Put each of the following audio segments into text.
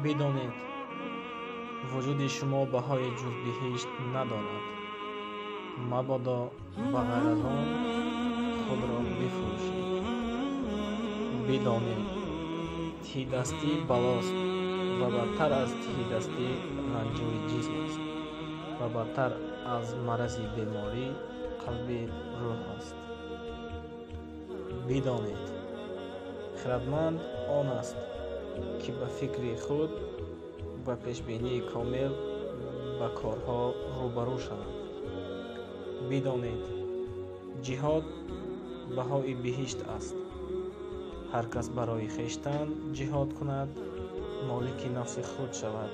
Бидонед, вуҷуди шумо баҳои ҷуз биҳишт надорад. Мабодо ба ғайр аз он худро бифурӯшед. Бидонед, тиҳидастӣ балост ва бадтар аз тиҳидастӣ ранҷури ҷисм аст ва бадтар аз марази беморӣ қалби рӯҳ аст. Бидонед, хирадманд он аст, ки ба фикри худ ба пешбинии комил ба корҳо рӯбарӯ шавад. Бидонед, ҷиҳод баҳои биҳишт аст. Ҳар кас барои хештан ҷиҳод кунад, молики нафси худ шавад.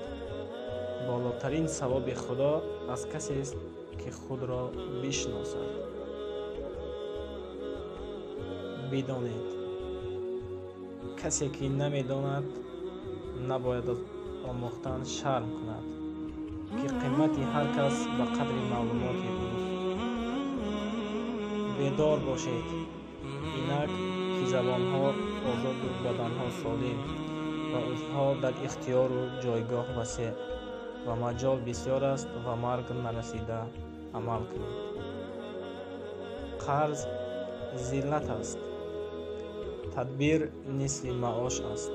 Болотарин савоби Худо аз касест, ки худро бишносад. Бидонед, касе ки намедонад, набояд аз омӯхтан шарм кунад, ки қимати ҳар кас ба қадри маълумоти ӯст. Бедор бошед, инак ки забонҳо озоду баданҳо солим ва узвҳо дар ихтиёру ҷойгоҳ васеъ ва маҷол бисёр аст ва марг нарасида амал кунед. Қарз зиллат аст. Тадбир нисфи маош аст.